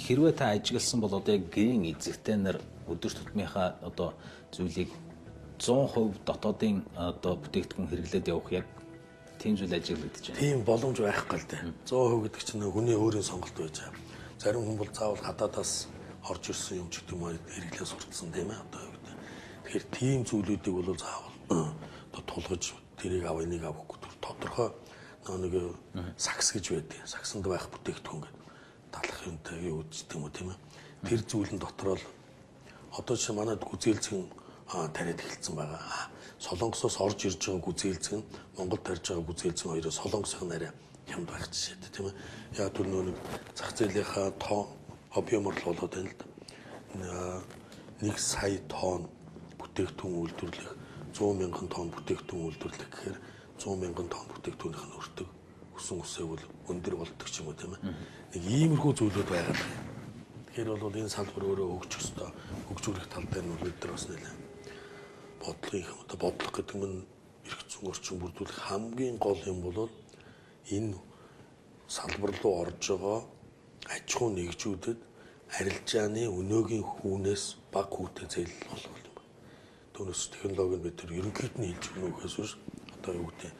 Хэрвээ та ажигласан бол одоо яг гэрийн эзэгтэй нар өдөр тутмынхаа одоо зүйлийг 100% дотоодын одоо бүтээгдэхүүн хэрэглээд явах яг тийм зүйл ажиглагдаж байна. Тийм боломж байхгүй л дээ. 100% гэдэг чинь хүний өөрийн сонголт байж байгаа. Зарим хүн бол заавал гадаадаас орж ирсэн юм ч гэдэг юм уу хэрэглээ сурталсан, тийм ээ, одоо юу гэдэг. Тэгэхээр тийм зүйлүүдийг бол заавал одоо тулгаж тэрийг ав, энийг авахгүй тодорхой нэг сакс гэж байдаг. Саксанд байх бүтээгдэхүүн гэдэг талах юмтай юу гэдэг юм уу, тийм ээ. Тэр зүйлэн дотор л одоо жишээ манайд гүзээлзгэн тариад эхэлсэн байгаа. Солонгосоос орж ирж байгаа гүзээлзгэн, Монгол тарьж байгаа гүзээлзгэн хоёроо Солонгосын арай хямд байх жишээтэй, тийм ээ. Яг түр нөө нэг зах зээлийнхаа тоо объемор л болоод байна л да. 1 сая тонн бүтээгдэхүүн үйлдвэрлэх, 100 мянган тонн бүтээгдэхүүн үйлдвэрлэх гэхээр 100 мянган тонн бүтээгдэхүүнийх нь өртөг өсөн өсөө бол өндөр болдог ч юм уу, тийм ээ. Нэг иймэрхүү зүйлүүд байгаа л. Тэгэхээр бол энэ салбар өөрөө хөгжих ёстой. Хөгжүүлэх тал дээр нь бол бид нар бас нэлээд бодлогын юм. Одоо бодлого гэдэг нь эрх зүйн орчин бүрдүүлэх хамгийн гол юм бол энэ салбар руу орж байгаа аж ахуй нэгжүүдэд арилжааны өнөөгийн хүүнээс бага хүүтэй зээлэл болох юм байна. Түүнээс технологиг бид тэр ерөнхийд нь хэлж өгнө гэхээс биш одоо юу гэдэг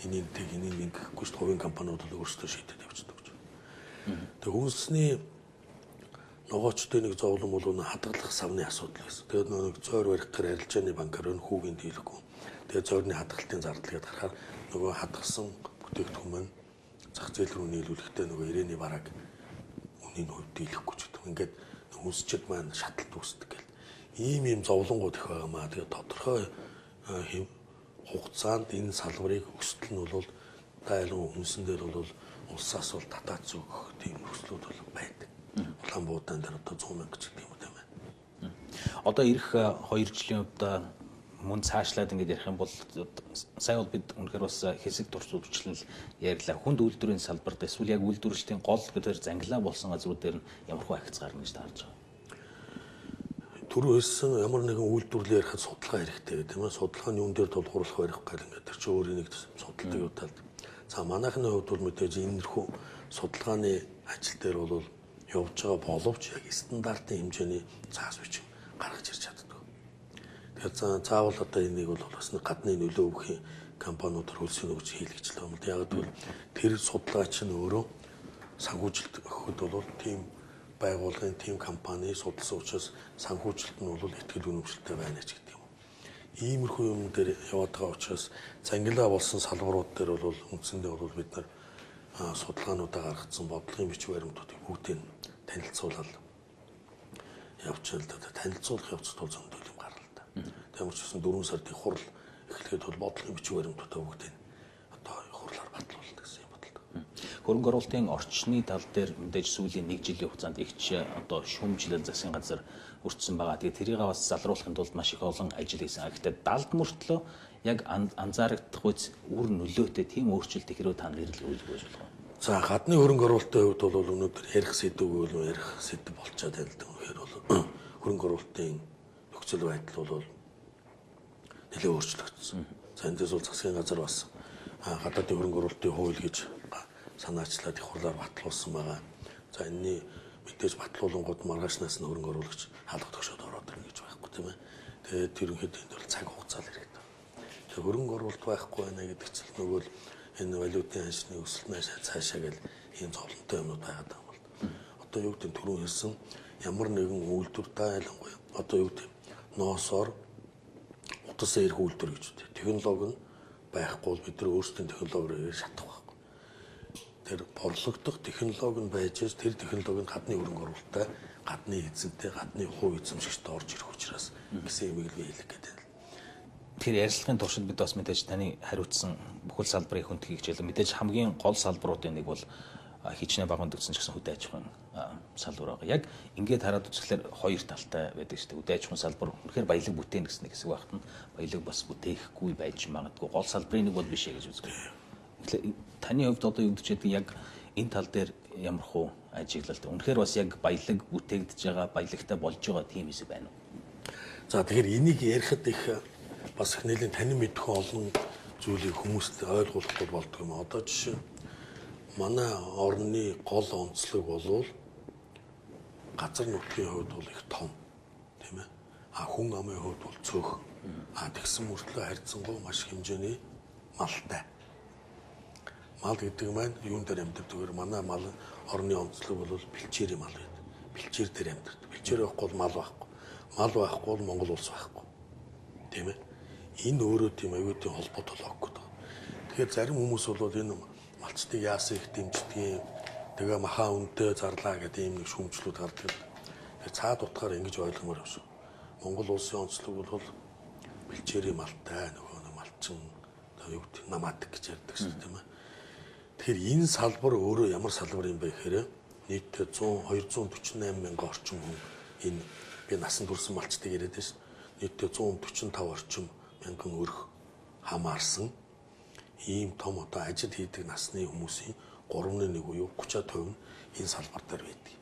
энийг тэг энийг ингэхгүй шүү, хувийн компаниуд бол өөрсдөө шийдээд явчихдаг гэж. Тэгээ хүнсний ногоочтой нэг зовлон бол хадгалах савны асуудал байсан. Тэгээд нэг зойр барих гэр арилжааны банкар өн хүүгийн дийлэхгүй. Тэгээд зойрны хадгалтын зардал гэдээ харахаар нөгөө хадгалсан бүтээгдэхүүн маань зах зээл рүү нийлүүлэхдээ нөгөө ирээний барааг үнийн хувьд дийлэхгүй ч гэдэг. Ингээд хүнсчид маань шаталт үүсдэг гэл. Ийм зовлонгууд их байгаа маа. Тэгээд тодорхой хугацаанд энэ салбарыг өсөлт нь бол тайлан хүнсэн дээр бол улсаас бол татаац өгөх тийм нөхцлүүд бол байдаг. Улаан буудаан дээр одоо 100 мянга ч гэдэг юм уу, тийм ээ. Одоо ирэх 2 жилийн хувьд мөн цаашлаад ингэж ярих юм бол сая бол бид үнэхээр бас хэсэг турш үзүүлэн ярьлаа. Хүнд үйлдвэрийн салбарт эсвэл яг үйлдвэрлэлтийн гол гэдгээр зангилаа болсон газрууд дээр нь ямар хөө ахиц гарна гэж таарж байгаа. Түрүү хэлсэн ямар нэгэн үйлдвэрлэл ярихад судалгаа хэрэгтэй гэдэг юм аа. Судалгааны юун дээр тулгуурлах барих гэл ингээд тэр чинь өөрийн нэг судалдаг юу талд. За манайхны хувьд бол мэдээж энэрхүү судалгааны ажил дээр бол явж байгаа боловч яг стандартын хэмжээний цаас бичим гаргаж ирж чаддаг. Тэгэхээр заавал одоо энийг бол бас нэг гадны нөлөө өгөх компаниудаар хөлсөний өгч хийлгэж л юм л. Яг гэвэл тэр судалгаа чинь өөрөө санхүүжилт өгөхөд бол тийм байгууллагын, тийм компани судалсан учраас санхүүжилт нь бол ихтгэл үнэмшилтэй байна ч гэдэг юм. Иймэрхүү юм дээр яваад байгаа учраас зангилаа болсон салбарууд дээр бол үндсэндээ бол бид нар судалгаануудаа гаргацсан бодлогын бичиг баримтуудыг бүгдийг танилцуулаад явчихна л да. Танилцуулах явцад бол зөндөл юм гарна л да. Тэгмэр ч гэсэн 4 сард их хурал эхлэхэд бол бодлогын бичиг баримтуудаа бүгдийг одоо их хурлаар батлуулна гэсэн юм бодлоо. Хөрөнгө оруулалтын орчны тал дээр мэдээж сүүлийн 1 жилийн хугацаанд их одоо шүүмжлэл засгийн газар өртсөн байгаа. Тэгээд тэрийг бас залруулахын тулд маш их олон ажил хийсэн. Гэхдээ далд мөртлөө яг анзаарагдах үз үр нөлөөтэй тийм өөрчлөлт хэрвээ та нэрлэх үйл байж болох уу? За гадны хөрөнгө оруулалтын хувьд бол өнөөдөр ярих сэдвгүй бол ярих сэдв болчиход байна л да. Үнэхээр бол хөрөнгө оруулалтын нөхцөл байдал бол нэлээд өөрчлөгдсөн. За эндээс бол засгийн газар бас гадаадын хөрөнгө оруулалтын хууль гэж санаачлаад их хурлаар батлуулсан байгаа. За энэний мэдээж батлуулангууд маргаашнаас нь хөрөнгө оруулагч хаалга төгшөөд ороод ирнэ гэж байхгүй, тийм ээ. Тэгээд ерөнхийдөө энд бол цаг хугацаа л хэрэгтэй. Тэгээд хөрөнгө оруулалт байхгүй байна гэдэг чинь нөгөө л энэ валютын ханшны өсөлт наашаа цаашаа гэл ийм зовлонтой юмнууд байгаад байгаа юм бол. Одоо юу гэдэг түрүүн хэлсэн ямар нэгэн үйлдвэр та ялангуяа одоо юу гэдэг ноосоор утасаа ирэх үйлдвэр гэж үү. Технологи нь байхгүй бол бид нар өөрсдийн технологиор шатах байхгүй. Тэр борлогдох технологи нь байж тэр технологи нь гадны хөрөнгө оруулалттай, гадны эзэнтэй, гадны хувь эзэмшигчтэй орж ирэх учраас гэсэн юмыг л би хэлэх гээд байна. Тэгэхээр ярилцлагын туршид бид бас мэдээж таны хариуцсан бүхэл салбарын хүндгийг хичээлээ. Мэдээж хамгийн гол салбаруудын нэг бол хичнээн багын төгсөн ч гэсэн хөдөө аж ахуйн салбар байгаа. Яг ингээд хараад үзэхлээр хоёр талтай байдаг шүү дээ. Хөдөө аж ахуйн салбар үнэхээр баялаг бүтээн гэсэн нэг хэсэг багт нь баялаг бас бүтээхгүй байж магадгүй. Гол салбарын нэг бол биш ээ гэж үздэг. Тэгэхээр таны хувьд одоо юу гэж байдаг яг энэ тал дээр ямар хуу ажиглалт. Үнэхээр бас яг баялаг бүтээгдэж байгаа, баялагтай болж байгаа тийм хэсэг байна уу? За тэгэхээр энийг ярихад их бас их нэлийн танин мэдэх олон зүйлийг хүмүүст ойлгуулахгүй болдго юм. Одоо жишээ манай орны гол онцлог болвол Газар нутгийн хувьд бол их том, тийм ээ. А хүн амын хувьд бол цөөхөн. А тэгсэн мөртлөө харьцангуй маш хэмжээний малтай. Мал гэдэг маань юун дээр амьдардаг вэ? Манай мал орны онцлог бол бэлчээрийн мал байдаг. Бэлчээр дээр амьдардаг. Бэлчээр байхгүй бол мал байхгүй. Мал байхгүй бол Монгол улс байхгүй. Тийм ээ. Энэ өөрөө тийм аюу тийм холбоотой логик гэдэг. Тэгэхээр зарим хүмүүс бол энэ малчдыг яасан их дэмждэг юм. Тэгээ маха үнэтэй зарлаа гэдэг ийм нэг шүүмжлүүд гардаг. Тэгэхээр цаад утгаар ингэж ойлгомоор юм шиг. Монгол улсын онцлог бол бэлчээрийн малтай, нөгөө нэг малчин одоо юу гэдэг намадаг гэж ярьдаг шүү дээ, тийм ээ. Тэгэхээр энэ салбар өөрөө ямар салбар юм бэ гэхээр нийтдээ 100 248 мянган орчим хүн энэ би насан турсан малчдыг яриад байна шүү. Нийтдээ 145 орчим мянган өрх хамаарсан ийм том одоо ажил хийдэг насны хүмүүсийн 3.1 буюу 30% нь энэ салбар дээр байдаг.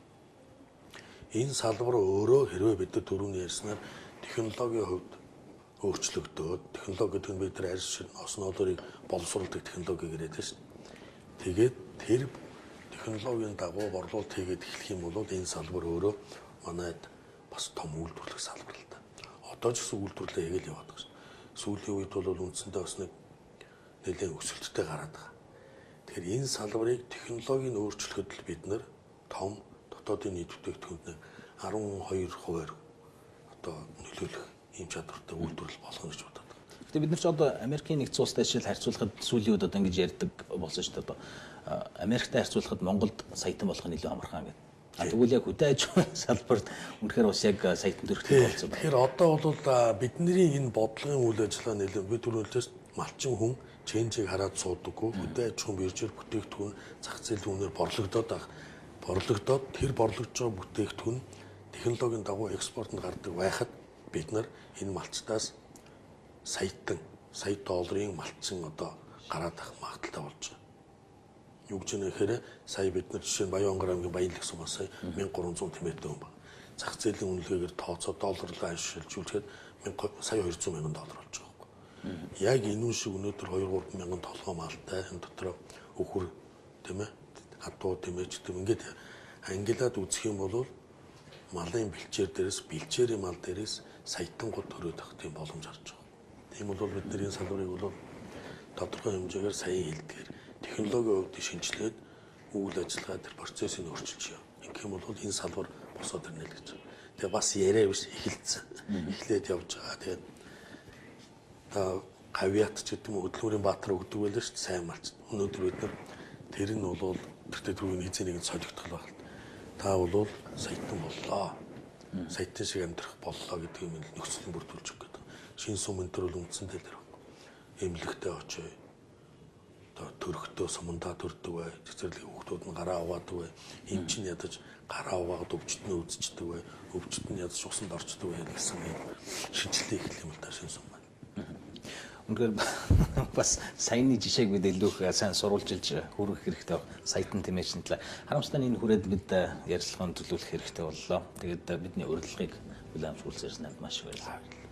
Энэ салбар өөрөө хэрвээ бид нар түрүүний ярьснаар технологийн хувьд өөрчлөгдөөд, технологи гэдэг нь бид нар арьс шин ос ноолорыг боловсруулдаг технологиг яриад байна шүү. Тэгээд тэр технологийн дагуу борлуулалт хийгээд эхлэх юм бол энэ салбар өөрөө манайд бас том үйлдвэрлэх салбар л да. Одоо ч гэсэн үйлдвэрлэлээ хийгээл яваад байгаа шүү. Сүүлийн үед бол үндсэндээ бас нэг нэлээд өсөлттэй гараад байгаа. Тэгэхээр энэ салбарыг технологийн өөрчлөхөд л бид нар том дотоодын нийт бүтээгдэхүүнд 12% одоо нөлөөлөх ийм чадвартай үйлдвэрлэл болгоно гэж бодод. Гэтэ бид нар ч одоо Америкийн нэгдсэн улстай жишээл харьцуулахад сүүлийн үед одоо ингэж ярьдаг болсон шүү дээ. Одоо Америктай харьцуулахад Монголд саятан болох нь илүү амархан гэдэг. А тэгвэл яг хөдөө аж ахуйн салбарт үнэхээр бас яг саятан төрхтэй болсон байна. Тэгэхээр одоо бол бидний энэ бодлогын үйл ажиллагаа нэлээд би түрүүлээс малчин хүн чэнжийг хараад суудаггүй, хөдөө аж ахуйн биржээр бүтээгдэхүүн зах зээлийн үнээр борлогдоод байгаа. Борлогдоод тэр борлогдож байгаа бүтээгдэхүүн технологийн дагуу экспортод гардаг байхад бид нар энэ малчтаас саятан, сая долларын малчин одоо гараад авах магадлалтай болж байгаа. Юу гэж нэ гэхээр сая бид нар жишээ нь Баян-Онгор аймгийн Баянлаг сумаас сая 1300 тэмээтэй хүн байна. Зах зээлийн үнэлгээгээр тооцоо долларлаа шилжүүлэхэд сая 200 мянган доллар болж байгаа байхгүй. Яг энэ шиг өнөөдөр 2-3 мянган толгой малтай энэ дотор өхөр тийм ээ хадуу тэмээч гэдэм ингээд ангилаад үзэх юм бол малын бэлчээр дээрээс бэлчээрийн мал дээрээс саятангууд төрөөд авах тийм боломж гарч байгаа. Тийм бол бид нар энэ салбарыг бол тодорхой хэмжээгээр саяын хэлдгээр технологийн хувьд шинжилээд үйл ажиллагаа тэр процессыг өөрчилж яа. Ингэх юм бол энэ салбар босоод ирнэ л гэж. Тэгээ бас яриа биш эхэлсэн. Эхлээд явж байгаа. Тэгээд та гавьяат ч гэдэг юм хөдөлмөрийн баатар өгдөг байлаа шүү дээ сайн малч. Өнөөдөр бид нар тэр нь бол тэртээ түрүүний хэзээ нэгэн солигдох байх л. Та бол саятан боллоо. Саятан шиг амьдрах боллоо гэдэг юм нөхцөл нь бүрдүүлж өгөх гэдэг. Шин сум энэ төр бол үндсэндээ тэр байхгүй. Эмнэлэгтээ очие. Одоо төрхтөө сумандаа төрдөг бай. Цэцэрлэгийн хүүхдүүд нь гараа угаадаг бай. Эмч нь ядаж гараа угаагаад өвчт нь үзчихдэг бай. Өвчт нь ядаж усанд орчдөг бай гэсэн юм шинжилгээ эхлэх юм л да шин сум байна. Үнэхээр бас саяны жишээг бид илүү их сайн сурвалжилж хүргэх хэрэгтэй баг. Саятан тэмээчний талаар. Харамсалтай нь энэ хүрээд бид ярилцлагыг төлөвлөх хэрэгтэй боллоо. Тэгээд бидний урилгыг хүлээн авч хүрэлцээрсэн танд маш их баярлалаа.